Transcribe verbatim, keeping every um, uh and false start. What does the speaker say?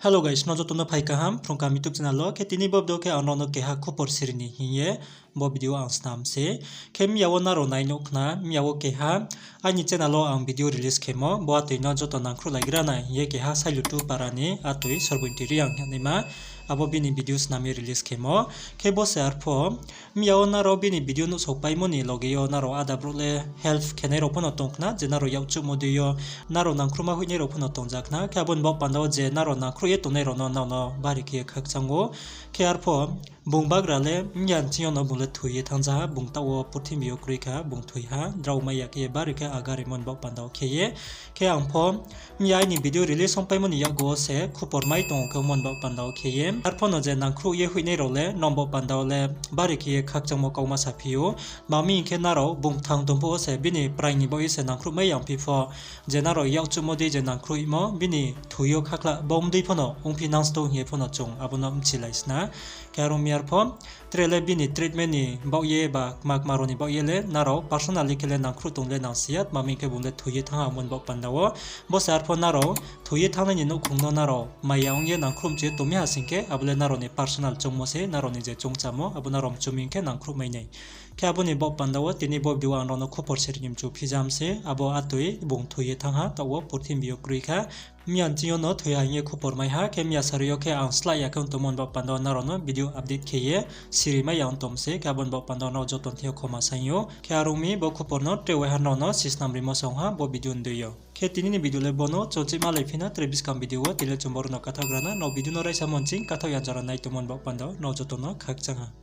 Hello guys, nrao joto no phai kaham, Phrung Kaham YouTube channel wo. Khe tini bo video khe ang nrao no keha khupor siri ni hing ye bo video ang snam se. Khe mya wo nrao nai nuh khna, mya wo keha aini channel wo ang video release khemo, bo atoi no joto nangkhruhlaigra nai hing ye keha Sailutu para ni atoi Sorbonti Reang hingnaima, abo bini video snam ye release khemo. Khe bo se arpho, mya wo nrao bini video nuhsao paimo ni loge yo nrao ada brouh le help khenai rao pho no tong khna, je nrao yakchuhmo dei yo nrao nangkhruhma hoihnai rao pho no tongja khna. Khe abo ni baoh panda wo je nrao nangkhruh ye tongnai rao no nrao no bari khe ye khakchang ou. Khe arpho bung bagra le mya nching yo no bung le thoi ye thanngja ha, bung taoh wo purthimbi yo kroi kha, bung thoi ha, drao mai ya khe ye bari khe aga rimo ni baoh panda wo khe ye. Khe ang pho mya aini video release ong paimo ni yakgu wo se khupor mai tong ou khe omo ni baoh panda wo khe ye. Arpho no je nangkhruh ye hoihnai rao le nrao ni baoh panda wo le bari khe ye khakchangmo kauma saphi ou. Tma mi hing khe nrao bung kthang tong phuh wo se bini praing ni baoh ye se nangkhruh mai ya ongphi pho, je nrao yakchuhmo dei je nangkhruhmo bini thoi yo khakhla bom dei pho no ongphi nangsto hing ye pho no chung abo no bchilai sna. Khe are ong mi arpho, tre le bini treatment ni baoh ye ba kma kma rao ni baoh ye le nrao personally khe le nangkhruh tong le nangsi ya, tma mi hing khe bung le thoi ye thanng ha omo ni baoh panda wo. Bo se arpho nrao thoi ye thanngnai ni nouhkhong no nrao mai ya ong ye nangkhruh mchu ye tong mi ha sing khe, abo le nrao ni personal choungmo se, nrao ni je choungchamo abo nrao mchu mi hing khe nangkhruh mai nai. Khe abo ni baoh panda wo tini bo video ang nrao no khupor siri ni mchu phijam se, abo atoi bung thoi ye thanng ha, taoh wo purthimbi yo kroi kha. Mya nching yo no thoi ha hing ye khupor mai ha, khe mya sari yo khe ang slái ya khe ong tongmo ni baoh panda wo nrao no video update khe ye siri mai ya ong tong se, khe abo ni baoh panda wo nrao joto ni thing yo khoma saing ou. Khe are ong mi bo khupor no tre waiha nrao no sisnam rimo se ong ha bo video ni dei yo. Khe tini ni video le bo no, chung chih malai phi na tre buskang video wo, tini le chung boro no kathaoh gra na, nrao video no raisa monching kathaoh ya jora nai tongmo ni baoh panda wo nrao joto no khakchang ha.